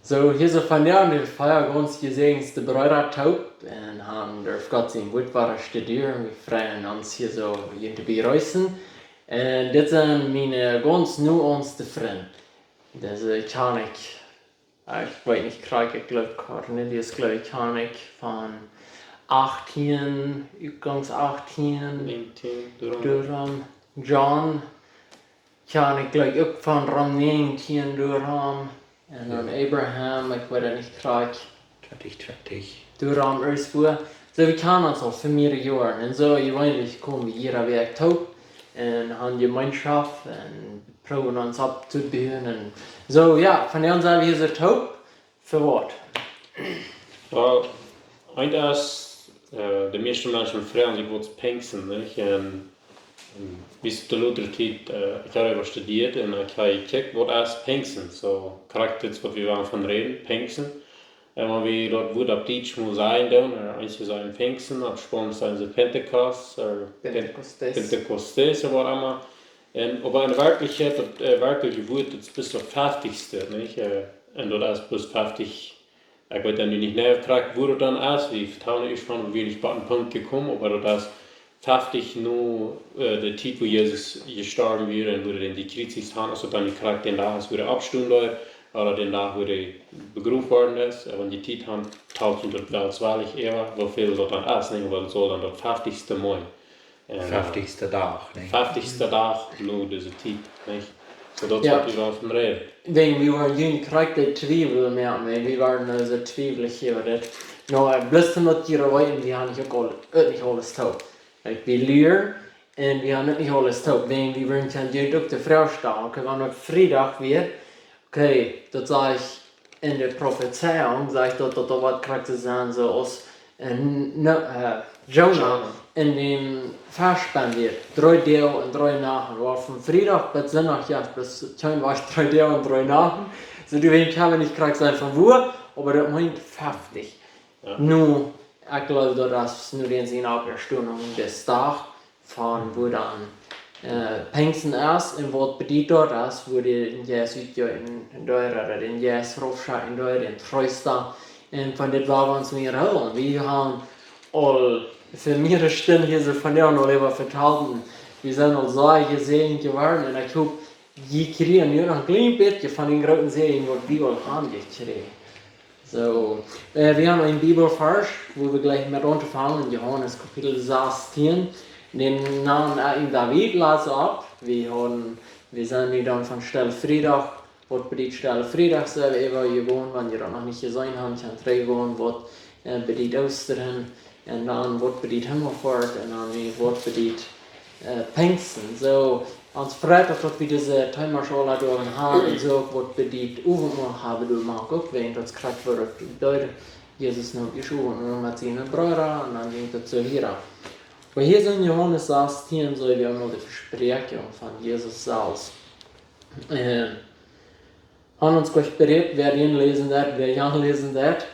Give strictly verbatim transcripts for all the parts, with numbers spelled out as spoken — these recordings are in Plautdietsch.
Soo, hia soo vondoag, wie fieren gaunz jesäajent de Breeda toop un haben derft Gott sien Wuat wada studieren. Wie freien ons hia soo, junt to bejreessen. Un dit sent miene gaunz noste Frind. Dise kjan ekj, ekj weet nich krakjt, ekj gleew Cornelius, gleew ekj, kjan ekj von achtieen, utgangs achtieen, Näajentieen, doa. Doarom. John kjan ekj, gleew ekj, uk von rom näajentieen, doarom. Un dan Abraham, ekj weet daut nich krakjt. Twintich twintich. Doarom ieescht wua. Soo, wie kjanen ons aul fa mearere Joaren. Un soo, jeweenlich komen wie jieda Wäakj toop un haben Jemeenschoft un proowen ons opptobuen. Un soo, jo, vondoag sent wie hia soo toop. Fa waut? Well, eent es, äh, de mieeschte Menschen froagen sikj waut es Pinjsten, nich? Un, un wie sent de latste Tiet, äh, ekj hab äwa studieet un ekj hab jekjikjt waut es Pinjsten. Soo, krakjt dit waut wie wellen von räden, Pinjsten. Un wan wie daut Wuat opp Dietsch mol sajen doonen, äh, eenje sajen Pinjsten, opp Spaunsch sajen see Pentecost, äh, Pen- Pentecostés. Pentecostés, ooda waut emma. Un, oba en Werkjlichkjeit, daut, äh, werkjliche Wuat, daut es bloos daut feftichste, nich? Äh, un daut es bloos feftich, ekj weet dan nu nich jeneiw krakjt wua daut dan es, wie vetalen ieescht von, wie nich bot een Punkt jekomen, oba daut es feftich no, äh, de Tiet wua Jesus jestorwen wia un wua see dän jekjriezicht haben, aus daut dan nich krakjt dän Dach es wua hee oppstonen deed, ooda dän Dach wua hee begroft worden es, äh, wan jie Tiet haben, talt junt daut well swalich äwa, woo väl daut dan es, nich? Oba daut saul dan daut feftichste Mol. Un, äh, Feftichste Dach, nich? Feftichste Dach no dise Tiet, nich? Soo daut es Jo. Waut wie wellen von räden. Wäajen wie woaren junt krakjt de Twiewel moaken, wäajen wie woaren, äh, soo twiewlich äwa dit. Nu, äh, bloos daut jie weeten, wie haben nich uk aul, uk nich aules toop. Like, wie lieren un wie haben uk nich aules toop. Wäajen wie woaren junt uk de Froag stalen, okay, wan daut Friedach wia, okay, daut sach ekj en de Profezeiunk, sajcht daut, daut doa waut krakjt soo sent, soo aus en, ne, äh, Jona Jona. En dän Fesch benn wia dree Doag un dree Nachten. Wua von Friedach bat Sindach, jo, daut es kjeen Wajch dree Doag un dree Nachten. Soo, du weetst, ekj kaun nich krakjt sajen von wua, oba daut meent feftich. Jo. Nu, ekj gleew, daut es nu dän sien Oppstonunk, dis Dach, von wua dan, äh, Pinjsten es, un waut bediet daut es, wua dee dän Jeist utjeeten deed, ooda dän Jeist raufschekjen deed, dän Treesta. Un von dit woa wie ons mea hoolen. Wie haben aul fa mearere Stunden hia soo von dän aul äwa vetalt. Wie sent aul soo jesäajent jeworden. Un ekj hop, jie kjrieen nu noch een kjlien bät von dän grooten Säajen, waut wie aul haben jekjräajen. Soo, äh, wie haben een Bibelvarsch, wua wie jlikj met auntofangen, en Johanes Kapitel sastieen. Dän nanen ekj David, las opp. Wie haben, wie sent nu dan von Stelle Friedach, waut bediet Stelle Friedach, sent wie äwa jegonen, wan jie daut noch nich jeseenen haben, kjennen trigj gonen, waut, äh, bediet Oostren, un dan waut bediet Himmelfoat, un dan nu waut bediet, äh, Pinjsten. Soo, ons freit daut, daut wie dise Thema aul doa haben, un soo uk waut bediet Owentmol haben, doa mau uk, wäajen daut krakjt wort daut deed Jesus neem ieescht Owentmol met siene Breeda, un dan jinkj daut soo wieda. Oba hia en Johanes sastieen, soo wie haben de Vespräakjunk von Jesus selfst. Un haben ons jlikj berät, wäa dän läsen deit, wäa jan läsen deit.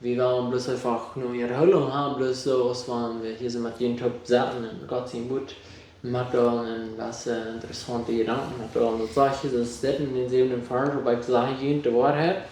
Wie wellen bloos eefach ne Erhoolunk haben, bloos soo aus wan wie hia soo met junt toop setten un Gott sien Wuat metdeelen un waut interessante Jedanken metdeelen. Daut sajcht Jesus dit en dän säwenden Varsch: "Oba ekj saj junt de Woarheit,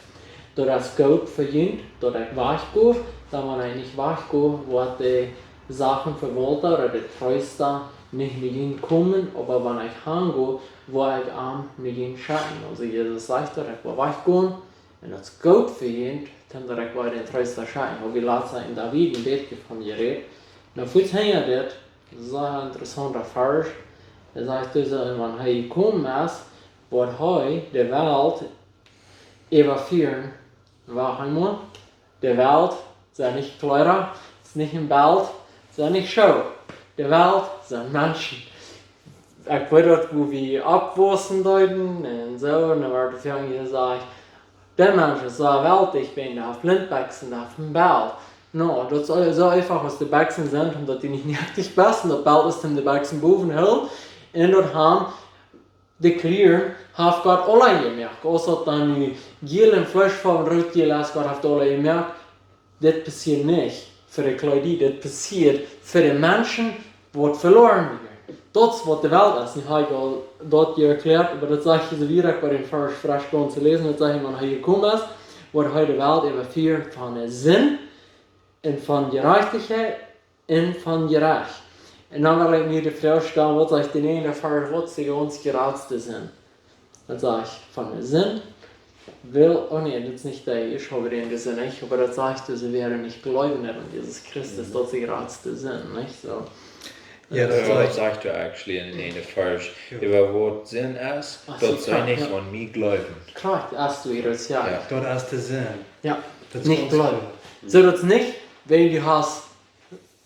daut es goot fa junt, daut ekj wajch go, dan wan ekj nich wajch go, woat de Sachen fa Walter ooda de Treesta nich no junt komen, oba wan ekj han go, woa ekj am no junt schekjen." Aulsoo Jesus sajcht daut, ekj woa wajch gonen, un daut es goot fa junt, dan daut ekj woa dän Treesta schekjen. Oba wie latst en David en bät von jerät. Nu, fuaz hinja dit, soo een interessaunta Varsch. Hee sajcht doa soo, un wan hee jekomen es, woat hee de Welt äwafieren. Wua eemol, de Welt sent nich Kjleeda, es nich een Belt, sent nich Schoo. De Welt sent Menschen. Ekj weet daut, wua wie oppwaussen deeden un soo, un dan wort doa jesajcht, de Mensch es soo weltlich, wäajen dee haft Lintbekjsen, dee haft een Belt. Nu, daut es soo eefach aus de Bekjsen sent, un daut dee nich needich sent, un daut Belt es om de Bekjsen bowen hoolen, un daut haben de Kjlieren haft Gott auleen jemoakt. Aus daut dan nu jiel un fleeschfoawen, root, jiel es, Gott haft auleen jemoakt. Dit passieet nich fa de Kjleeda, dit passieet fa de Menschen, waut veloaren wieren. Daut es waut de Welt es. Nu hab ekj aul daut erkjläat, oba daut sajcht hee soo wieda, ekj woa dän Varsch fresch gonen läsen, daut sajcht hee, wan hee jekomen es, woat hee de Welt äwafieren von de Sind un von Jerajchtichkjeit un von Jerecht. Un dan well ekj nu de Froag stalen, waut sajcht de näajende Varsch, waut es de gaunz jratste Sind? Daut sajcht von de Sind, well, oh nä, daut es nich de, ekj hab de Sind nich, oba daut sajcht, see woaren nich jleewen aun Jesus Christus, daut es de jratste Sind, nich soo? Jo, daut sajcht, sajcht doa actually en de näajende Varsch. Jo. Äwa waut Sind es, ach, daut see nich aun mie jleewen. Krakjt, aus du hia, jo. Jo. Daut es de Sind. Jo, daut es nich gaunz jleewen. Soo, daut es nich, wan du hast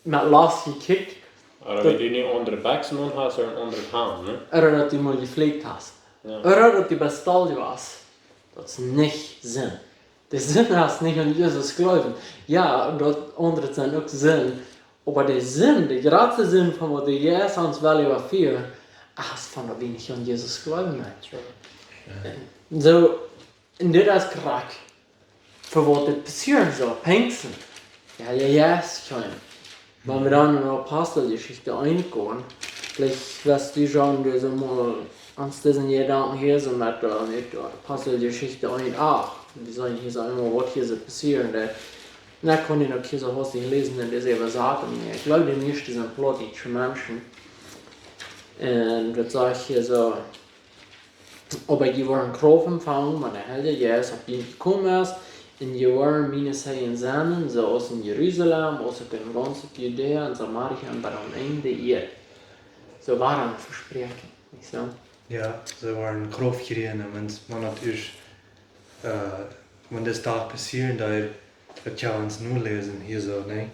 met Lost jekjikjt, ooda daut du nich aundre Bekjsen aun hast ooda een aundret Haunt, nä? Ooda daut du mol jeflakjt hast. Jo. Ooda daut du best doll jewast. Daut es nich Sind. De Sind es nich aun Jesus jleewen. Jo, daut aundre sent uk Sind. Oba de Sind, de jratste Sind von waut de Jeist ons well äwafieren, es von daut wie nich aun Jesus jleewen. True. Jo. Soo, un dit es krakjt fa waut dit passieren saul, Pinjsten. Jo, jo, jo, es kjeen. Wan wie dan en Aposteljeschicht eent gonen, veleicht weetst du, John, du soo mol aun disen Jedanken hia soo met, äh, met Aposteljeschicht eent acht. Wie seenen hia soo emol waut hia soo passieren deed. Un ekj kaun dee uk hia soo hastich läsen un dise äwasaten. Ekj jleew, de mieeschte sent plautdietsche Menschen. Un daut sajcht hia soo: Oba jie woaren Krauft empfangen, wan de Heilje Jeist opp junt jekomen es, un jie woaren miene Zeijen sennen, soo aus en Jerusalem, aus uk en gaunz Judäa un Samaria un bat aum Enj de Ieed. Soo wia een Vespräakjen, nich soo? Jo, see woaren Krauft kjrieen, un wan, wan daut es, äh, wan daut doa passieren deed, daut kaun ons nu läsen hia soo, nä?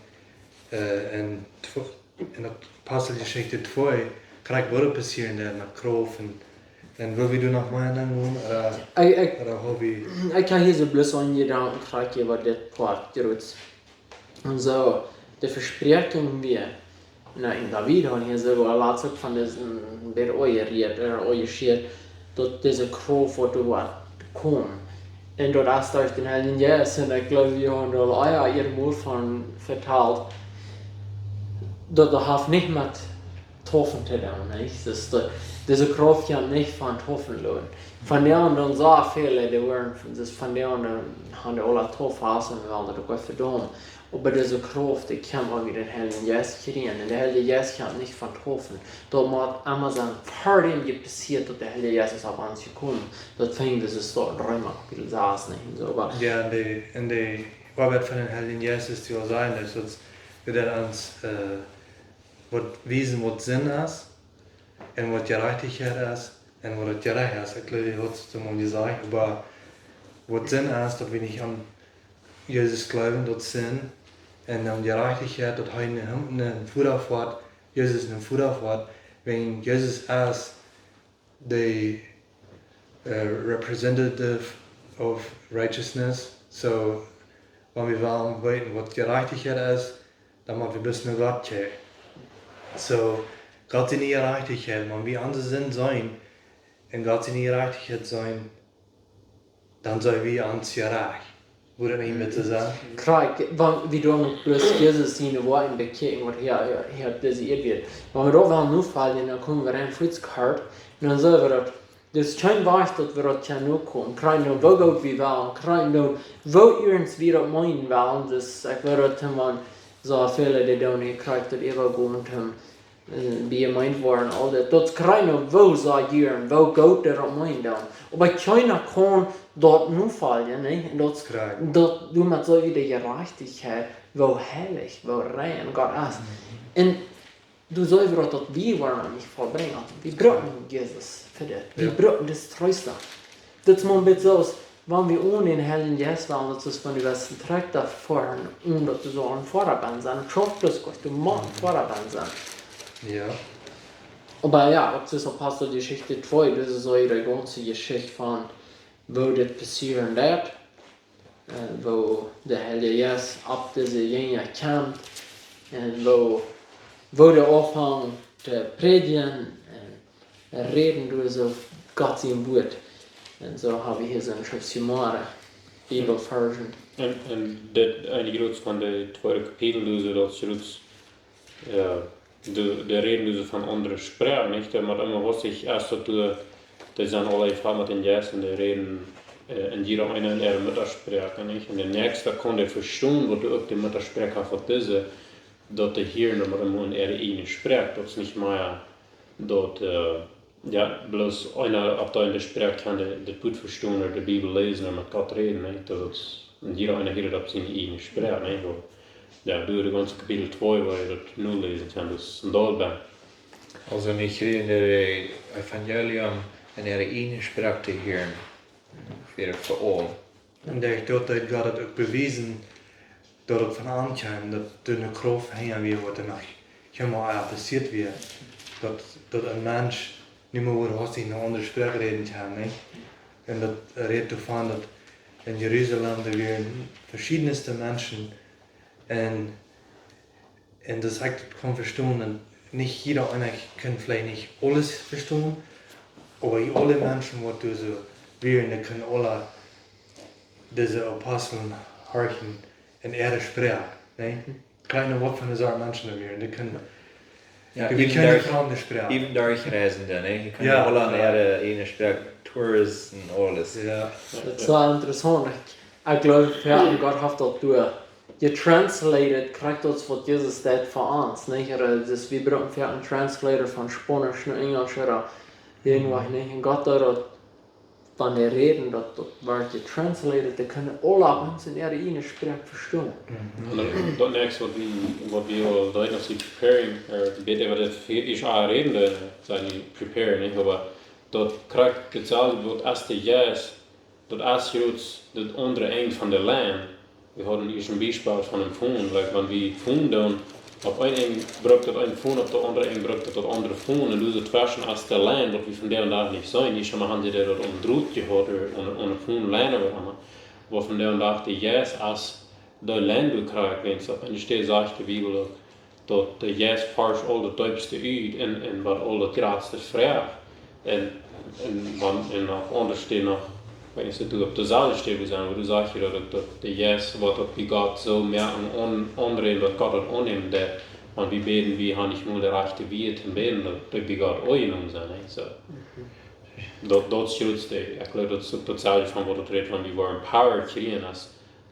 Äh, un tw-, en Aposteljeschicht twee, krakjt waut passieren deed met Krauft un, un woa wie doa noch mea aungonen, ooda, ekj, ekj, ooda hab wie, ekj kaun hia soo bloos een Jedanken kjrieen, waut dit Poat jrod. Un soo, de Vespräakjunk wia, nä, en David haud hia soo waut latst uk von disen, wia aunjerieet, äh, aunjeschieet, daut dise Krauft woat doa komen. Un daut es derch dän Heiljen Jeist, un ekj jleew, wie haben doa aul ea eemol von vetalt, daut, daut haft nich met Taufen to doonen, nich? Daut, dise Krauft kjemt nich von Taufen loten. Von doa aun dan soo väl, dee woaren von, daut von doa aun dan haben dee aule Taufen un wellen daut uk ea vedaumen. Oba dise Krauft, dee kjemt wan wie dän Heiljen Jeist kjrieen. Un de Heilje Jeist kjemt nich von Taufen. Daut mott emma sennen, ver däm daut passieet, daut de Heilje Jeist es opp ons jekomen. Daut finj wie soo en Reema Kapitel sas, nich? Un soo, oba jo, en de, en de Oabeit von dän Heiljen Jeist es, dee well sajen, daut, daut, daut ons, äh, woat wiesen, waut Sind es, un waut Jerajchtichkjeit es, un waut daut Jerecht es. Ekj jleew, dee haud et mol jesajcht, oba waut Sind es, daut wie nich aun Jesus jleewen, daut es Sind, un dan Jerajchtichkjeit, daut hee en, en, en Voda foat, Jesus en Voda foat, wan Jesus es de, äh, representative of righteousness. Soo, wan wie wellen weeten, waut Jerajchtichkjeit es, dan mott wie bloos no Gott kjikjen. Soo, Gott siene Jerajchtichkjeit, wan wie onse Sind seenen, un Gott siene Jerajchtichkjeit seenen, dan sent wie ons jerajcht. Wudd daut nich bäta sennen? Krakjt, wan wie dan uk bloos Jesus siene Woakjen bekjikjen, waut hee, hee opp dise Ieed deed. Wan wie doa wellen nofoljen, dan komen wie en Fußkart, un dan sent wie daut, daut es kjeen Wajch, daut wie doa kjennen nokomen. Krakjt nu, woo goot wie wellen, krakjt nu, woo iernst wie daut meenen wellen, daut, ekj wudd daut emma soo väl, dee doonen, ekj kjrieech daut äwa goot, äh, bie jemeent woaren, aul daut, daut krakjt nu, woo see jieren, woo goot dee daut meenen doonen. Oba kjeena kaun daut nofoljen, nä? Un daut, krakjt, daut, doamet see wie de Jerajchtichkjeit, woo heilich, woo rein Gott es. Mhm. Un doa sent wie daut, daut wie woaren nich vollbrinjen. Wie brucken Jesus fa dit. Wie, jo, brucken disen Treesta. Daut es mau een bät soo aus, wan wie onen dän Heiljen Jeist wellen, daut es, wan du west en Trakta foaren, onen daut du soo een Foara best, dan schauft daut goot, du motst, mhm, Foara sennen. Jo. Oba jo, uk daut es Aposteljeschicht twee, daut es soo de gaunze Jeschicht von, woo dit passieren deed, äh, woo de Heilje Jeist opp dise Jinja kjeem, un woo, woo dee aunfungen to prädjen, un räden derch soo Gott sien Wuat. Un soo hab wie hia soone Schreft Simara, Bibelvarsch. Un, un dit eene Jrod von de tweede Kapitel, doa soo daut Jrod, äh, dee, dee räden doa soo von aundre Sproaken, nich? Dee met emma waut sikj, aus daut doa, dee sent aule voll met dän Jeist un dee räden äh, un jieda eena en äare Muttasproak, nich? Un de näakjsta kaun dee vestonen, waut doa uk de Muttasproak haft, waut dise, daut dee hieren daut mau en äare ieejne Sproak. Daut es nich mea daut, äh, jo, bloos eena opp dee aundre Sproak kaun de, de Buak vestonen ooda de Bibel läsen un met Gott räden, nich? Daut es, un jieda eena hieet opp siene ieejne Sproak, nich? Oba, jo, doa de gaunze Kapitel twee, wua jie daut noläsen kjennen, daut es en Daulbäa. Aulsoo nich kjrieen daut Evangelium en äare ieejne Sproak to hieren, wia fa aul. Un derch daut deed Gott daut uk bewiesen, daut et von am kjeem, daut doa ne Krauft hinja wia, waut doa noch kjeenmol ea passieet wia. Daut, daut een Mensch nich mea wudd aus ne aundre Sproak räden kaun, nich? Un daut rät doavon, daut en Jerusalem, doa wieren veschiednste Menschen un, un daut ekj daut kaun vestonen, un nich jieda eena kaun veleicht nich aules vestonen, oba aule Menschen, waut doa soo wieren, dee kunnen aule dise Apostel horchen en äare Sproak, nä? Kjeenmol waut fa ne Sort Menschen doa wieren, dee kunnen, Jo, dee wieren iewen kjeene derch, framde Sproak. Iewen derch Reisende, nä? Dee kunnen Jo, aule en jo. äare ieejne Sproak, Touristen, aules. Jo. Daut es soo interessaunt. Ekj, ekj gloow, jo, un Gott haft daut doa getranslated, krakjt daut waut Jesus deed fa ons, nich? Ooda, daut wie brucken fa een Translator von Spaunisch no Enjelsch ooda irjentwaut, nich? Un Gott deed daut, wan dee räden, daut, daut woat getranslated, dee kunnen aule opp ieemol en äare ieejne Sproak vestonen. Mhm. Un daut, daut näakjste waut wie, waut wie aul deeden, aus wie preparing, äh, bät äwa daut, wie ieescht aul räden, dee, sent wie preparing, nich? Oba daut krakjt daut selwje, waut aus de Jeist, daut es jrods daut aundre Enj von de Lien. Wie hauden ieescht een Biespel von een Phone, like, wan wie Phone doonen, opp een Enj brukt daut een Phone, opp daut aundre Enj brukt daut daut aundre Phone, un doa tweschen es de Lien, waut wie vondoag dän Dach nich seenen. Ieescht emol haben see daut aum Drot jehaut, ooda aun, aun de Phone Lien, ooda waut emma. Oba vondoag dän Dach de Jeist es de Lien, doa krakjt, wan et opp eene Städ sajcht de Bibel uk, daut de Jeist forscht aul daut deepste ut un, un waut aul daut jratste froagt. Un, un wan, un opp aundre Städen noch, ekj weet nich, aus du opp deeselwje Städ wist sennen, oba doa sajcht daut uk, daut de Jeist, waut daut bie Gott soo mea aun, aun, aunrät, daut Gott daut aunnämen deit, wan wie bäden, wie haben nich mol de rajchte Wieed to bäden, daut, daut bie Gott aunjenomen sent, nich? Soo. Mhm. Daut, daut es daut jratste, ekj gloow, daut es uk daut selwje von waut daut rät, wan wie woaren Power kjrieen, aus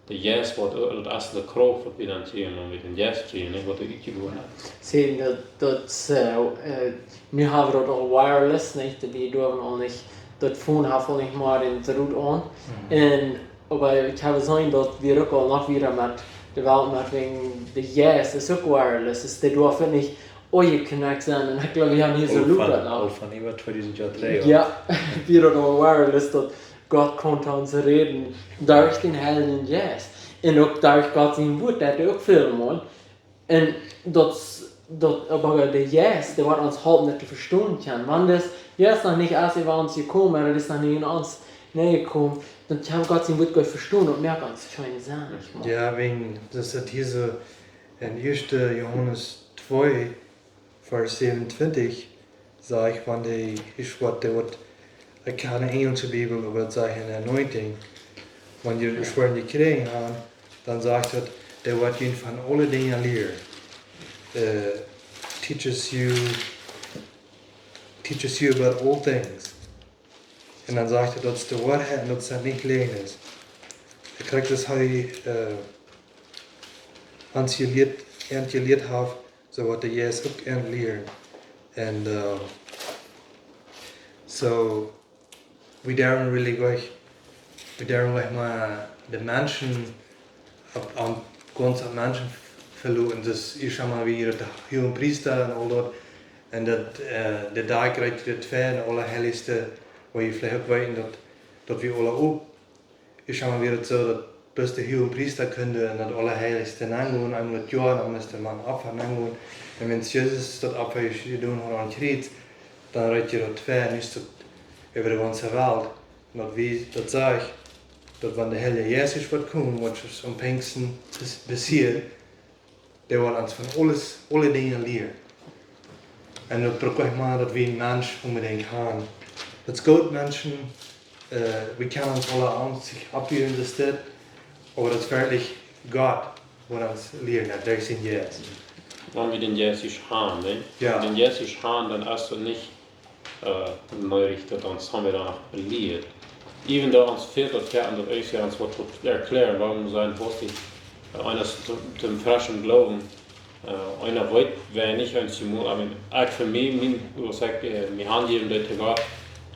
de Jeist woat, äh, daut es de Krauft, waut wie dan kjrieen, wan wie dän Jeist kjrieen, nich, waut doa utjegoten es. See, daut, daut, äh, äh, nu haben wie daut aul wireless, nich, daut wie doa aul nich, daut Phone haft aul nich mea dän Drot aun. Mhm. Un, oba ekj hab jeseenen, daut wie uk aul noch wieda met de Welt met wäajen de Jeist es uk wireless, es dee doaf nich aunjeconnect sennen. Un ekj gloow, wie haben hia soo Aul von, Lupe noch. Aul von äwa tweedusent Joa trigj, Jo, jo. Wie haben aul wireless, daut Gott kaun to ons räden derch dän Heiljen Jeist. Un uk derch Gott sien Wuat, daut es uk väl mol. Un daut, daut, oba de Jeist, dee woat ons halpen, daut to vestonen kjennen. Wan daut Jeist noch nich es äwa ons jekomen, ooda daut es noch nich en ons nenjekomen, dan kjenn wie Gott sien Wuat goot vestonen, daut moakt ons kjeene Senn, nich mol. Jo, wäajen, daut es hia soo en ieeschte Johanes twee, Varsch säwenuntwintich, sajcht, wan dee, es waut, dee waut, ekj kjann de enjelsche Bibel, oba daut sajcht en anointing, wan jie de Schwoaren jekjräajen haben, dan sajcht daut, dee woat junt von aule Dinja lieren. Äh, teaches you, teaches you about all things. Un dan sajcht hee, daut es de Woarheit un daut es nich Läajes. Ekj kjrieech daut hee, äh, ons jelieet, ons jelieet haft, soo woat de Jeist uk ons lieren. Un, äh, soo, wie doaren really goot, wie doaren goot mau de Menschen opp, aun, gaunz aun Menschen veloten. Daut es, ekj saj mau, wie de Huagenpriesta un aul daut. Un daut, äh, de Dach rät daut ver en daut Aulaheilichste, wua jie veleicht uk weeten, daut, daut wie aule uk, ekj saj mau, wia daut soo, daut bloos de Huagenpriesta kunn en daut Aulaheilichste nengonen, eemol daut Joa, dan must de Maun Opfa nengonen. Un wan Jesus daut Opfa jedonen haud aum Kjriez, dan rät daut ver, nich daut äwa de gaunze Welt. Un daut wie, daut sajcht, daut wan de Heilje Jeist woat komen, waut es aum Pinjsten pas-, passieet, dee woat ons von aules, aule Dinja lieren. Un daut brukt nich mea, daut wie een Mensch onbedinjt haben. Daut es goot, Menschen, äh, wie kjennen ons aule aun sikj oppbuen, daut es dit, oba daut es werkjlich Gott, waut ons lieren deit, derch sienen Jeist. Wan wie dän Jeist haben, nä? Jo. Wan wie dän Jeist haben, dan es daut nich äh, needich daut ons haben wie dan noch belieet. Even though ons fält daut hia aun daut ieeschte ons waut to erklären, wuarom sent hastich, äh, eena es to, to freschen Gloowen, äh, eena weet weinich eent mol, I mean, ekj fa mie, mien, aus ekj, äh, mie hanjäwen deed to Gott,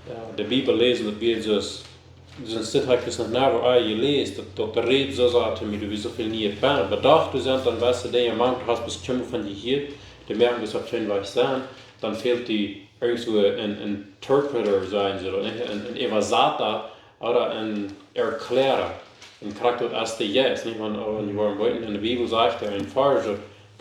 äh, de Bibel läsen, daut wia soo, soo dit hab ekj noch never ea jeläst, daut, daut rät soo sea to mie, daut wia soo väl Nieet. Oba doch, doa sent dan wesse Dinja, mank, du hast bloos kjeenmol von jehieet, dee moaken, daut es opp kjeen Wajch sennen, dan fält die irjentwua een, een Interpreter, sajen see daut, nich? Een, een Äwasata ooda een Erklära. Un krakjt daut es de Jeist, nich? Wan, wan wie woaren weeten, enne Bibel sajcht hee een Varsch, un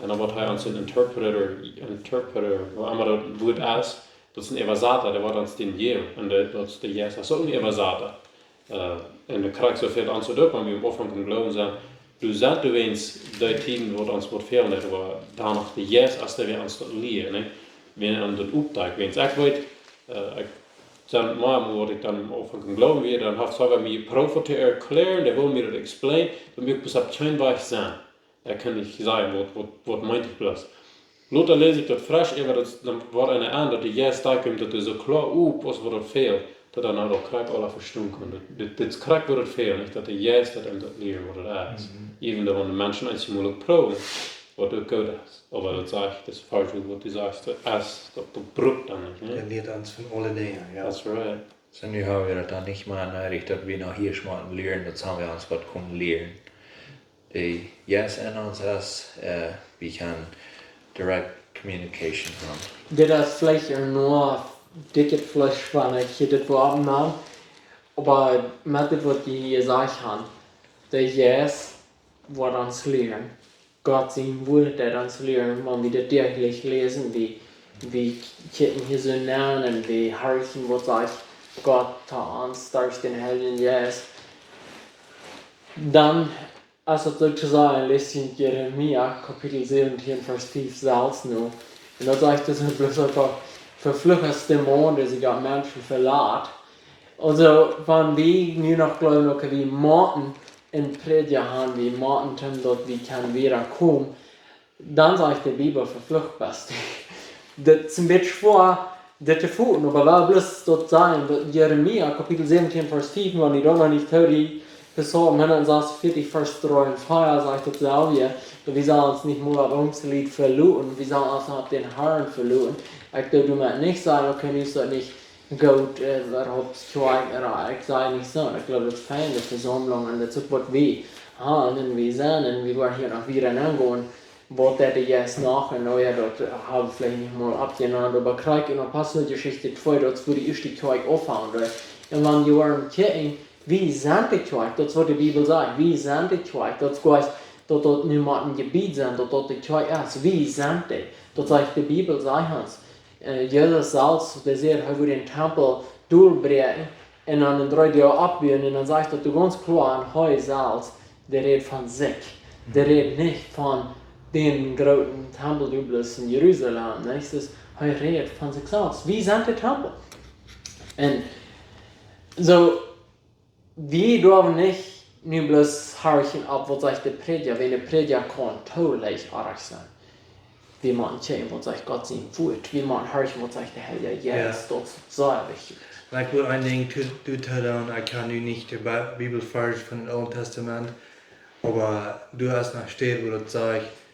dan woat hee ons een Interpreter, Interpreter, woo emma daut Wuat es, daut es een Äwasata, dee woat ons dän jäwen. Un de, daut es de Jeist, daut es uk een Äwasata. Äh, un de krakjt soo fält ons daut uk, wan wie aum Aunfank em Gloowen sent, doa sent doawäajen dee Tieden, waut ons waut fälen deit, oba dan noch de Jeist, aus dee wie ons daut lieren, nich? Wan ons daut oppdakjt, wäajen ekj weet, äh, ekj, dan mau, waut ekj dan aum Aunfank em Gloowen wia, dan haft Sava mie jeprooft to erklären, dee wull mie daut explain, daut mie bloos opp kjeen Wajch sennen. Ekj kunn nich sajen, waut, waut, waut meent hee bloos. Lota läs ekj daut fresch äwa, daut, dan woat eena aun, daut de Jeist doa kjemt, daut es soo kloa opp, aus waut daut fält, daut eena daut krakjt aula vestonen kaun. Daut, dit, dit es krakjt waut daut fält, nich? Daut de Jeist daut eenem daut lieren, waut daut es. Mhm. Even though wan de Menschen eent mol uk proowen, waut uk goot es. Oba daut sajcht, daut es falsch, waut du sajchst, daut es, daut, daut brukt dan nich, nä? Dee lieet ons von aule Dinja, jo. That's right. Soo, nu hab wie daut dan nich mea needich, daut wie noch hia schmocken lieren, daut sent wie ons waut komen lieren. De Jeist en ons es, äh, wie kjennen direct communication han. Dit es veleicht een noch dikjet Fleesch, wan ekj hia dit Wuat opnam, oba met dit, waut jie hia jesajcht han, de Jeist woat ons lieren. Gott sien Wuat deit ons lieren, wan wie daut däajlich läsen, wie, wie kjikjen hia soo nenn un wie horchen, waut sajcht Gott to ons derch dän Heiljen Jeist. Dan, aus daut soo to sajen, läs ekj Jeremia, Kapitel säwentieen, Varsch fiew selfst nu. Un daut sajcht daut bloos eefach: "Veflucht es de Maun, dee sikj opp Menschen velat." Aulsoo, wan wie nu noch jleewen, okay, wie motten een Prädja han, wie motten, daut wie kjennen wada komen, dan sajcht de Bibel: "Veflucht best du." Daut es een bät schwoa, dit to foten, oba well bloos daut sajen, daut Jeremia, Kapitel säwentieen, Varsch fiew, wan jie doa noch nich to dee, Psalm hundatsasunveertich, Varsch dree un vea, sajcht daut selwje, daut wie sellen ons nich mol opp ons Lied veloten, wie sellen ons opp dän Herrn veloten. Ekj doo doamet nich sajen, okay, nu es daut nich goot, äh, wäa haft Kjoakj, ooda ekj saj nich soo. Ekj jleew, daut es fein, de Vesaumlunk, un daut es uk waut wie han, un wie sent, un wie woaren hia noch wada aungonen, waut daut de Jeist noch, un oh jo, daut, äh, hab wie veleicht nich mol oppjenant, oba krakjt en Aposteljeschicht twee, daut es wua de ieeschte Kjoakj aunfunk, nä? Un wan jie woaren kjikjen, wie sent de Kjoakj, daut es waut de Bibel sajcht, wie sent de Kjoakj, daut es jlikj, daut daut nu mau een Jebied es, daut daut de Kjoakj es, wie sent dee, daut sajcht de Bibel, sajcht ons. Äh, Jesus selfst, dee säd, hee wudd dän Tempel dolbräakjen un dan en dree Doag oppbuen, un dan sajcht daut doa gaunz kloa, un hee selfst, dee rät von sikj. Dee rät nich von dän grooten Tempel, dee bloos en Jerusalem, nä? Daut es, hee rät von sikj selfst. Wie sent de Tempel. Un soo, wie doonen nich nu bloos horchen opp waut sajcht de Prädja, wan de Prädja kaun toolich oajch sennen. Wie motten kjikjen waut sajcht Gott sien Wuat. Wie motten horchen waut sajcht de Heilje Jeist. Jo. Daut es sea wichtich. Un ekj well een Dinkj to, to, to doonen. Ekj kaun nu nich de Bi-, Bibelvarsch von daut Oole Tastament, oba doa es eene Städ, wua daut sajcht,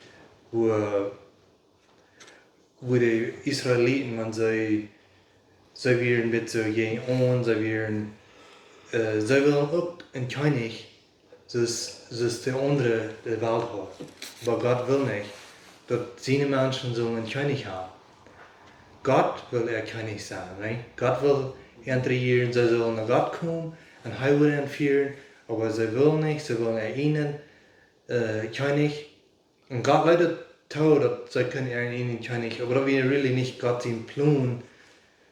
wua wua de Israeliten, wan see, see wieren met soo jäajen aun, see wieren, äh, see wullen uk een Kjennich, soo aus, soo aus de aundre de Welt haud. Oba Gott wull nich, daut siene Menschen sullen een Kjennich haben. Gott wull äa Kjennich sennen, nä? Gott wull an rejieren, see sullen no Gott komen un hee wudd an fieren, oba see wullen nich, see wullen äa eenen, äh, Kjennich. Un Gott leet daut too, daut see kunnen äa eenen Kjennich, oba daut wia really nich Gott sien Plon,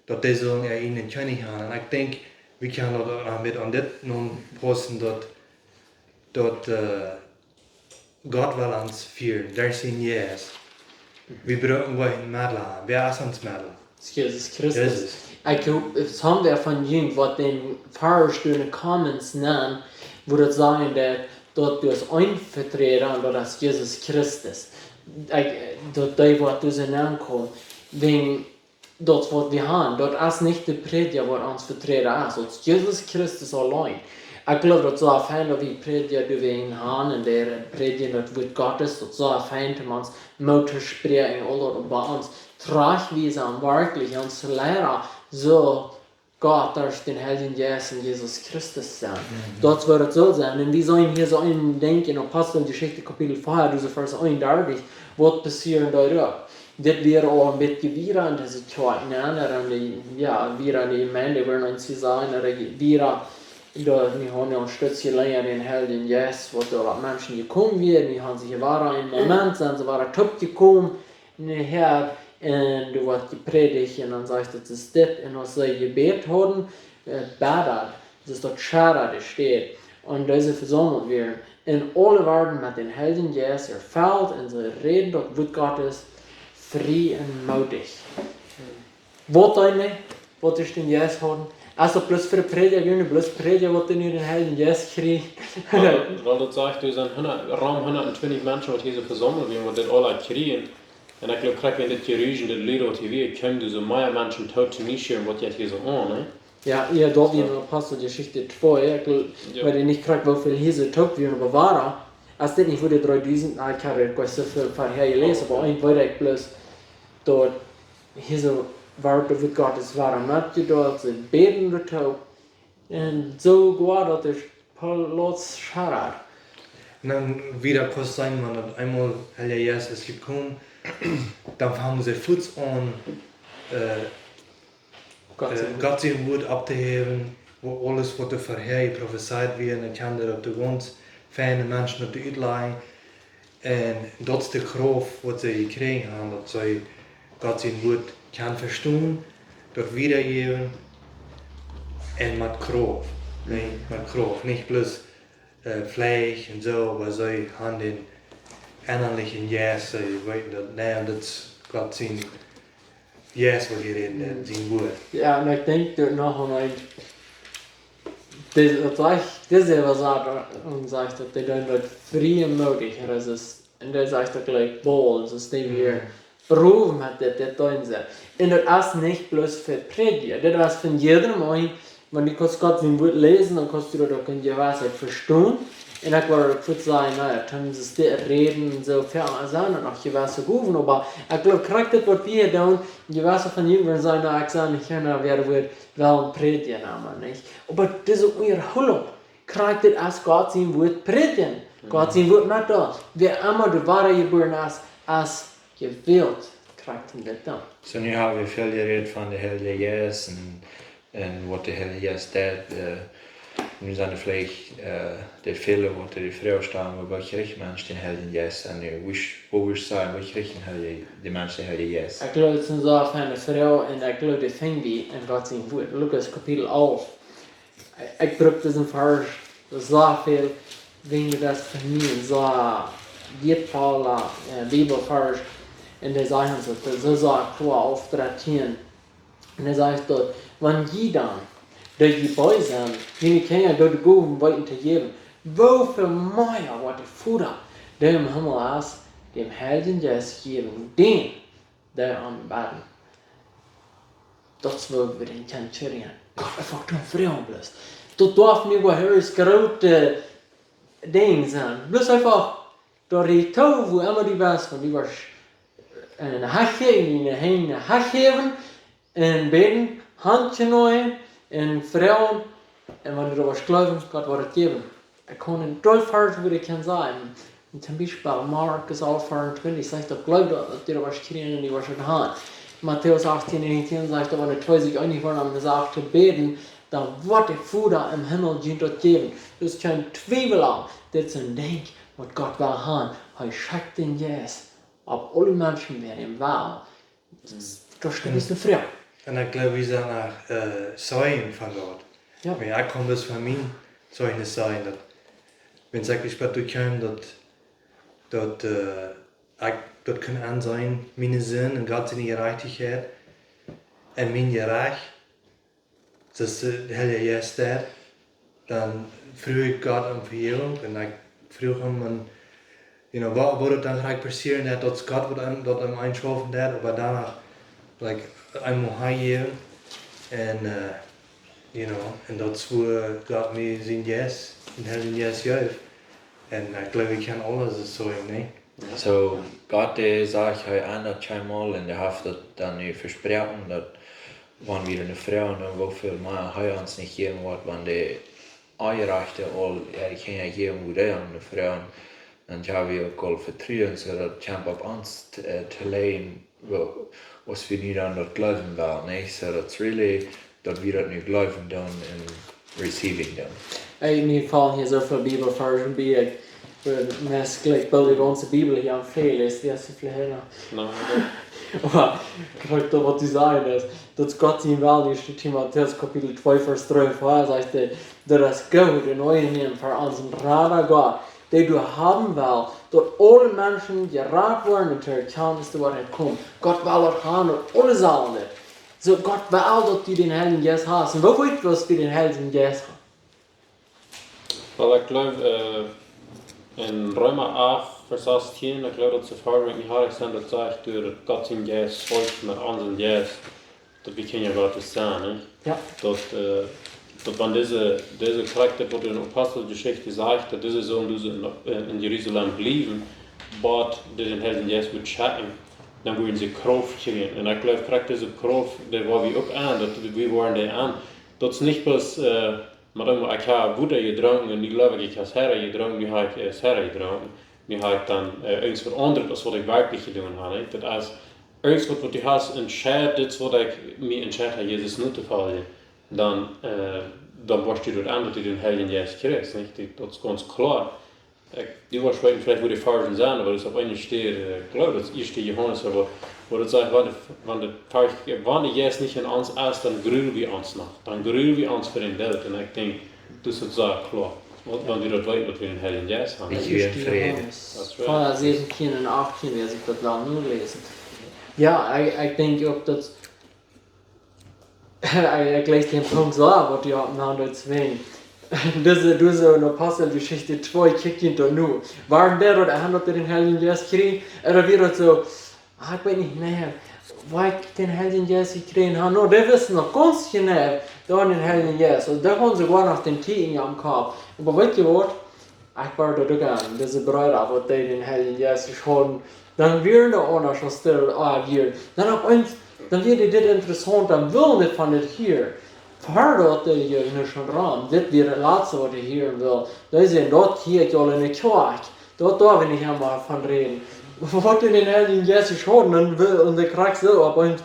daut dee sullen äa eenen Kjennich haben. Un ekj denkj, wie kjennen daut uk een bät aun dit nompaussen, daut, daut, äh, Gott well ons fieren, derch sienen Jeist. Wie brucken goa een Medla. Wäa es ons Medla? Es Jesus Christus. Jesus. Ekj hop, et sent wäa von junt waut dän Varsch en de Comments nämen, wua daut sajen deit, daut, daut du hast eenen Veträda un daut es Jesus Christus. Ekj, daut dee waut doa soo nenkomen. Wäajen, daut waut wie haben, daut es nich de Prädja waut ons veträden es, daut es Jesus Christus auleen. Ekj jleew daut es soo fein daut wie Prädja doawäajen haben un dee prädjen daut Wuat Gottes, daut es soo fein om ons Moot to spräakjen un aul daut, oba ons trajcht wie sent werkjlich ons Liera soo Gott derch dän Heiljen Jeist un Jesus Christus sennen. Mhm. Daut woat et soo sennen. Un wie seenen hia soo een Dinkj en Aposteljeschicht Kapitel vea, dise Varsch eenundartich, waut passieren doa uk. Dit wia aul een bät wieda en dise Kjoakj, ne? Un dan dee, jo, wieda en de Jemeent, wua ons hia sent, un wieda, doa, nu haben wie een Stootje lenja dän Heiljen Jeist, waut doa waut Menschen jekomen wieren, nu haben see hia wada een Moment, sent see wada toopjekomen, ne, Herr, un doa woat jeprädicht, un dan sajcht et, es dit, un aus see jebät hauden, äh, bäd et, es daut schadad de Städ, un dee vesaumelt wieren, un aule worden met dän Heiljen Jeist erfellt, un see räden daut Wuat Gottes frie un mootich. Waut dan, ne? Waut es dän Jeist haben? Es daut bloos fa de Prädja, june bloos Prädja, waut nu dän Heiljen Jeist kjrieen? Well, well, daut sajcht, doa sent hundat, rom hundat un twintich Menschen, waut hia soo vesaumelt wieren, waut dit aula kjrieen. Un ekj jleew, krakjt wan dit Jeruj, dit Lied, waut hia wia, kjeemen doa soo mea Menschen toop toom mie hieren, waut jeit hia soo aun, ne? Jo, jo, daut wia en Aposteljeschicht twee, ekj jleew, Jo. Weet nich krakjt woo väl hia soo toop wieren, oba wada, es dit nich fa de dreedusent, ah, ekj hab et nich soo väl von häa jeläsen, Jo. Oba eent weet ekj bloos, daut hia soo wort daut Wuat Gottes wada metjedeelt, see bäden doatoo, un soo goot daut de Paulus schadad. Un dan wieda kaust seenen, wan daut eemol Heilja Jeist es jekomen, dan fangen see fuaz aun, äh, Gott äh, sien Wuat. Gott sien Wuat opptohäwen, wua aules waut doa verhäa jeprofezeit wia, un dan kjennen dee daut de gaunz feine Menschen daut utlajen. Un daut es de Krauft waut see jekjräajen haben, daut see Gott sien Wuat kjennen vestonen, daut wiedajäwen un met Krauft, nä? Mhm. Met Krauft, nich bloos, äh, Fleesch un soo, oba see haben dän ennalichen Jeist, see weeten daut, nä, daut es Gott sien Jeist waut hia räden, Mhm. sien Wuat. Jo, un ekj denkj doa noch aun een, dit, daut sajcht, dit es waut sajcht, un sajcht daut dee dan daut frie un mootich, daut es, un dee sajcht daut jlikj bold, daut es nich mea Mhm. Proben met dit, dit doonen see. Un daut es nich bloos fa Prädja, daut es fa jieda eenen, wan du kaust Gott sien Wuat läsen, dan kaust du daut uk en jewesse Wies vestonen. Un ekj wull uk fuaz sajen, na jo, toom see dit räden un soo wieda, sent doa noch jewesse Gowen, oba ekj jleew, krakjt dit waut wie hia doonen, jewesse von junt wudden sajen, na, ekj sie nich eena, wäa wudd wellen prädjen, oba nich. Oba dise Unjahoolunk, krakjt dit es Gott sien Wuat prädjen, Gott sien Wuat metdeelen. Wäa emma doa wadajebuaren es, es jewellt, krakjt dit dan. Soo, nu hab wie väl jerät von de Heilje Jeist un, un waut de Heilje Jeist deit, äh, nu sent veleicht, äh, de väle waut de Froag stalen, woo kjrieech een Mensch dän Heiljen Jeist? Un nu, woo, woo wudd jie sajen, woo kjrieech een Heilje, de Mensch dän Heiljen Jeist? Ekj jleew, daut es eene soo feine Froag, un ekj jleew, dee finj wie en Gott sien Wuat. Lukas Kapitel alf. Ekj bruck disen Varsch soo väl, wäajen daut es fa mie een soo wieetvolla, äh, Bibelvarsch. Un dee sajcht ons daut, soo sajcht Kloa alf dartieen. Un hee sajcht doa, wan jie dan, dee jie bös sent, june Kjinja goode Gowen weeten to jäwen, woo väl mea woat de Voda, dee em Himmel es, dän Heiljen Jeist jäwen dän, dee am bäden. Daut es woo wie dän kjennen kjrieen. Gott, eefach doonen, froagen bloos. Daut darf nich waut hee es groote Dinj sennen. Bloos eefach doa räden, wua emma du best, wan du woascht, äh, ne Henj jäwen, ne Henj, ne Henj jäwen, un bäden, Henj kjneen, un froagen, un wan du daut woascht jleewen, Gott woat et jäwen. Ekj kaun een Deelvarsch, woo ekj kaun sajen, un toom Biespel Markus alf veeauntwintich sajcht daut, jleew daut, daut du daut woascht kjrieen un du woascht et han. Matäus achtieen näajentieen sajcht daut, wan twee sikj eenich woaren om ne Sach to bäden, dan woat de Voda em Himmel junt daut jäwen. Doa es kjeen Twiewel aun, dit es een Dinkj, waut Gott well han. Hee schekjt dän Jeist opp aule Menschen, wäa am well. Daut es de Froag. Un ekj jleew, wie sent uk, äh, Zeijen von Gott. Jo. Oba ekj kaun bloos von mien Zeichnis sajen, daut, wan ekj bat doa kjeem, daut, daut, äh, ekj daut kunn aunseenen, miene Sind un Gott siene Jerajchtichkjeit un mien Jerecht, daut es, äh, de Heilje Jeist doa, dan fruach ekj Gott om Vejäwunk un ekj fruach am, un, you know, woo, woo daut dan kjeem passieren, daut, daut Gott waut aun, daut aun mie schaufen deed, oba doano, like, eenmol hanjäwen. Un, äh, you know, un daut es wua Gott mie sien Jeist, dän Heiljen Jeist jeef. Un, äh, ekj jleew, wie kjennen aules soo, nä? Soo, Gott, dee sajcht, hee endat kjeenmol un dee haft daut dan nu vesproaken, daut wan wie nu froagen, dan woo väl mea hee ons nich jäwen woat, wan dee Aunjerajchte aul, jo, dee kjennen jäwen, wua dee aun froagen. Dan ha wie uk aul Vetruen, soo daut kjemt opp ons t-, äh, to lijen, woo, aus wie nu dan daut jleewen wellen, nä? Soo daut es really, daut wie daut nu jleewen doonen un receiving doonen. Ey, mie faulen hia soo väl Bibelvarsch bie, ekj, äh, meist jlikj boolt de gaunze Bibel hia aun väl, es, wie hast du vielleicht noch? No, I don't. Oba, krakjt daut, waut du sajchst, es, daut es Gott sien Wellen, ieeschte Timotäus Kapitel twee, Varsch dree un vea, sajcht hee, daut es goot un aunjenäm fa onsen Rada Gott, dee doa haben well, daut aule Menschen jerat woaren un to de Erkjantnis de Woarheit komen. Gott well daut haben, daut aule sellen dit. Soo, Gott well, daut du dän Heiljen Jeist hast. Un woo weet, waut du dän Heiljen Jeist hast? Well, ekj jleew, äh, en Reema acht, Varsch sastieen, ekj jleew, daut es de Varsch, waut ekj nich haud, ekj sent, daut sajcht, daut Gott sien Jeist spricht met onsen Jeist, daut wie Kjinja Gottes sent, nä? Jo. Daut, äh, daut wan dise, dise Charakta, waut en Aposteljeschicht sajcht, daut dise sullen, dise en, äh, en Jerusalem bliewen, bat dee dän Heiljen Jeist woat schekjen, dan wudden see Krauft kjrieen. Un ekj jleew, krakjt dise Krauft, dee woa wie uk aun, daut wie woaren dee aun. Daut es nich bloos, äh, met eemol, ekj hab Wota jedrunken un nu jleew ekj, ekj hab Sherry jedrunken, nu hab ekj, äh, Sherry jedrunken. Nu hab ekj dan, äh, irjent waut aundret, aus waut ekj werkjlich jedonen hab, nä? Daut es irjent waut, waut du hast entscheit, dit es waut ekj mie entscheit hab, Jesus notofoljen. Dan, äh, dan woascht du daut aun, daut du dän Heiljen Jeist kjrichst, nich? Daut, daut es gaunz kloa. Ekj, du woascht weeten, veleicht wua de Varsch sent, oba daut es opp eene Städ, äh, ekj jleew, daut es ieeschte Johanes, oba, wua daut sajcht, wan de, wan de Varsch, wan de Jeist nich en ons es, dan grulen wie ons noch. Dan grulen wie ons fa dän Doot. Un ekj denkj, daut es soo kloa. Wan, wan wie daut weeten, daut wie dän Heiljen Jeist haben. Nich wie en Fräd. Johanes. That's right. Varsch sewentieen un achttieen, wäa sikj daut well noläsen. Jo, ekj, ekj denkj uk, daut Ekj, ekj läs dän Punkt soo, waut du opp Naun doa zwinjen. Dise, dise en Aposteljeschicht twee, kjikj jie daut nu. Wieren dee daut aun, daut dee dän Heiljen Jeist kjrieejen? Ooda wia daut soo, ah, ekj weet nich mea, woo ekj dän Heiljen Jeist jekjräajen hab? No, dee wisten noch gaunz jeneiw, daut dän Heiljen Jeist. Aulsoo, dee hauden soogoa noch dän Tiet en äa Kopp. Oba weet jie waut? Ekj wort doa uk aun, dise Breeda, waut dee dän Heiljen Jeist jeschonken, dan wieren dee aundasch aus dee, ah, wieren. Dan opp eemol, dan wia dit interessaunt, dan wullen dee von dit hieren. Ver daut dee hia nu schon ran, dit wia daut latste, waut dee hieren wullen. Dee säden, daut hia ekj aul enne Kjoakj. Daut doa well ekj nich emol von räden. Waut dee dän Heiljen Jeist jeschonken, dan well, un dee krakjt soo opp eemol,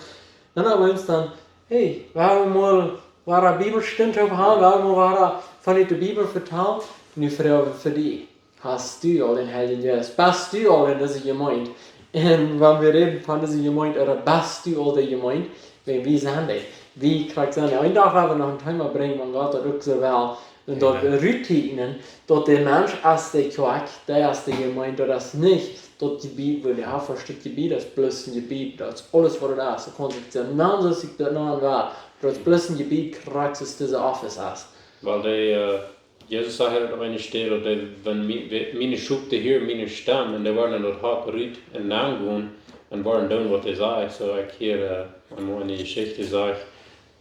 dan opp eemol dan, hey, wie haben mol, wia Bibelstund opp haben, wie haben mol wia von de Bibel vetalt, nu froag wie fa die. Hast du aul dän Heiljen Jeist? Best du aul en dise Jemeent? Un wan wie räden von dise Jemeent, ooda best du aul de Jemeent? Wan wie sent dee. Wie krakjt sent dee. Een Dach woa wie noch een Thema brinjen, wan Gott daut uk soo well. Un daut Amen. Ruttiekjnen, daut de Mensch es de Kjoakj, dee es de Jemeent, daut es nich daut Jebied, wua dee haft een Stekj Jebied, daut es bloos een Jebied, daut es aules waut daut es. Daut kaun sikj soo nanen, soo aus sikj daut nanen well. Daut es bloos een Jebied, krakjt soo aus dise Office es. Well dee, äh, Jesus sajcht hia opp eene Städ, daut dee, wan mie-, we-, miene Schop dee hieren miene Stemm, un dee woaren en daut Hock rut un nenn gonen, un woaren doonen waut hee sajcht. Soo ekj hia, äh, eenmol enne Jeschicht sajcht,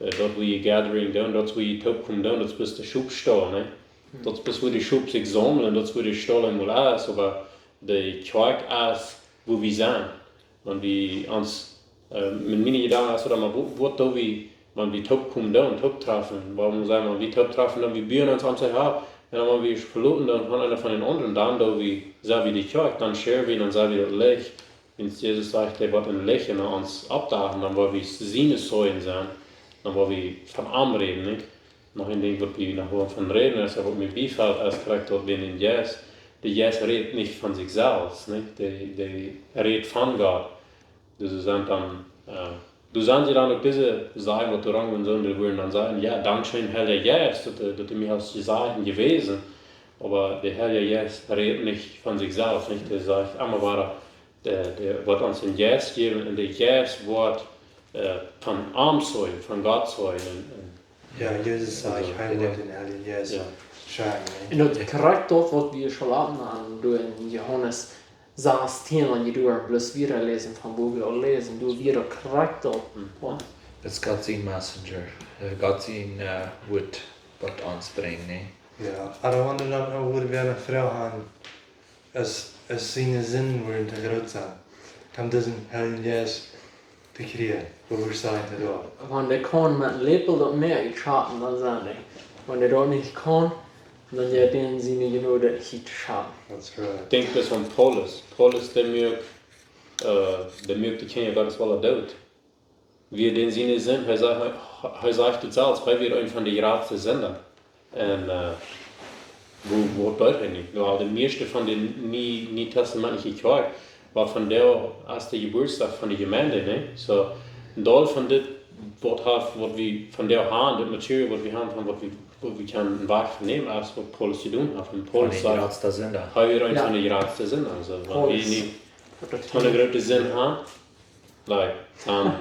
äh, daut wie gathering doonen, daut wie toopkomen doonen, daut es bloos de Schopstall, nä? Daut es bloos wua de Schop sikj saumlen, daut es wua de Stall eenmol es, oba de Kjoakj es wua wie sent. Wan wie ons, äh, met miene Jedanken es, ooda mau, wua-, waut doo wie, wan wie toopkomen doonen, tooptreffen, wuarom saj wie, wan wie tooptreffen, dan wie buen ons aun sikj opp, un dan wan wie veloten doonen von eena von dän aundren, dan doo wie, sent wie de Kjoakj, dan share wie, dan sent wie daut Licht. Wan Jesus sajcht, hee woat een Licht en ons oppdakjen, dan woa wie siene Zeugen sennen, dan woa wie von am räden, nich? Noch een Dinkj, waut wie noch wellen von räden, es, waut mie biefelt, es krakjt daut, wan de Jeist, de Jeist rät nich von sikj selfst, nich? Dee, dee rät von Gott. Dee sent dan, äh, dee sent je dan uk dise Sachen, waut doa rom sent, dee wudden dan sajen, jo, dankscheen, Heilja Jeist, daut, äh, daut du mie hast jesajcht un jewäsen. Oba de Heilja Jeist rät nich von sikj selfst, nich? Dee sajcht emma wada, dee, dee woat ons dän Jeist jäwen un de Jeist woat, äh, von am zeugen, von Gott zeugen. Un, un Jo, Jesus sajcht, soo, hee woat dän Heiljen Jeist schekjen, nä? Un daut krakjt daut, waut wie schaufen aun, doa en Johanes sastieen, wan jie doa bloos wieda läsen von wua wie aul läsen, doa wia daut krakjt daut. Hm. Jo. It's Gott sien messenger. Uh, Gott sien uh, Wuat, waut ons brinjt, nä? Jo, oba wan wie dan uk wudden wäa ne Froag haben, aus, aus siene Sinden wudden too groot sennen, om disen Heiljen Jeist to kjrieen, woo wie sajen daut. Wan dee kaun met een Läpel daut Mäa utschappen, dan sent dee. Wan dee daut nich kaun, dan jeit dän siene Jnod nich utschappen. That's right. Denkj bloos aun Paulus. Paulus, dee muak, äh, dee muak de Kjinja Gott woll doot. Woo dän siene Sind, hee sajcht, hee, hee sajcht daut selfst, hee wia eena von de jratste Sinda. Un, äh, woo, waut deed hee nich? Well, de mieeschte von de nie, nietestamentliche Kjoakj, wia vondoag es de Jeburtsdach von de Jemeent, nä? Soo, een Deel von dit, waut haft, waut wie vondoag haben, dit Material, waut wie haben, von waut wie, waut wie kjennen een Wajch nämen, es waut Paulus jedonen haft. Un Von Paulus de sajcht, jratste Sinda. hee wia eena Jo. von de jratste Sinda. Soo, wan wie Paulus. nich Waut daut von de groote Sind haben, like, dan,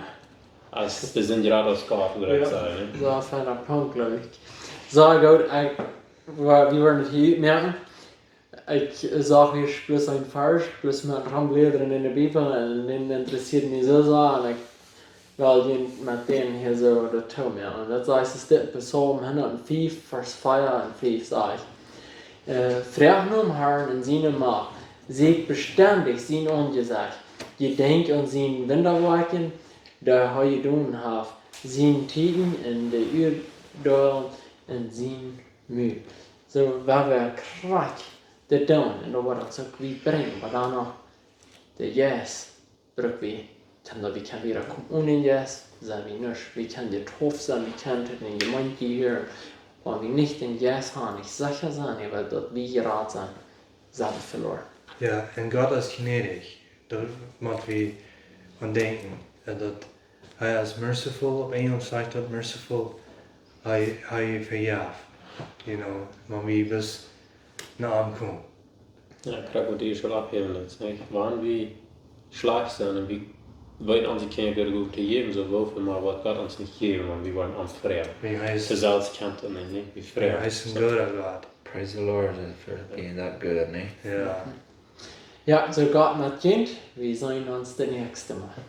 es de Sind jrata aus Gott, wudd ekj Jo. sajen, nä? Daut es een feina Punkt, jleew ekj. Soo goot, ekj, wa-, wie woaren daut hia moaken. Ekj sach hia bloos een Varsch, bloos met romläsen enne Bibel, un dee interessieet mie soo sea, un ekj well junt met dän hia soo daut toomoaken. Un daut sajcht, es dit Psalm hundatfief, Varsch vea un fief sajcht: Äh, froag nom Harn en siene Macht, sieekjt bestendich sien Aunjesecht, jedenkjt aun siene Wundawoakjen, dee hee jedonen haft, siene Tieden en de Ieed un siene Mul. Soo, wan wie krakjt dit doonen, un daut woat ons uk wiet brinjen, oba dan noch de Jeist bruck wie, dan daut wie kjennen wada komen onen dän Jeist, sent wie nuscht. Wie kjennen jedeept sennen, wie kjennen to de Jemeent jehieren, wan wie nich dän Jeist haben, nich secha sent, oba daut wie jerat sent, sent wie veloaren. Jo, un Gott es jnädich. Doa mott wie aun denkjen. Un daut hee es merciful, opp Enjlisch sajcht daut merciful. Hee, hee vejeft. You know, wan wie bloos no am komen. Jo, krakjt waut du ieescht aul oppjehäwen deedst, nä? Wan wie schlajcht sent un wie weeten onse Kjinja goode Dinja to jäwen, soo woo väl mea woat Gott ons nich jäwen, wan wie woaren am froagen. Wie hee es, Hee selfst kjant daut nich, nä? Wie wie hee froagen. es een gooda Gott. Praise the Lord uh, for being that good, nä? Jo. Jo, soo Gott met junt, wie seenen ons daut näakjste Mol.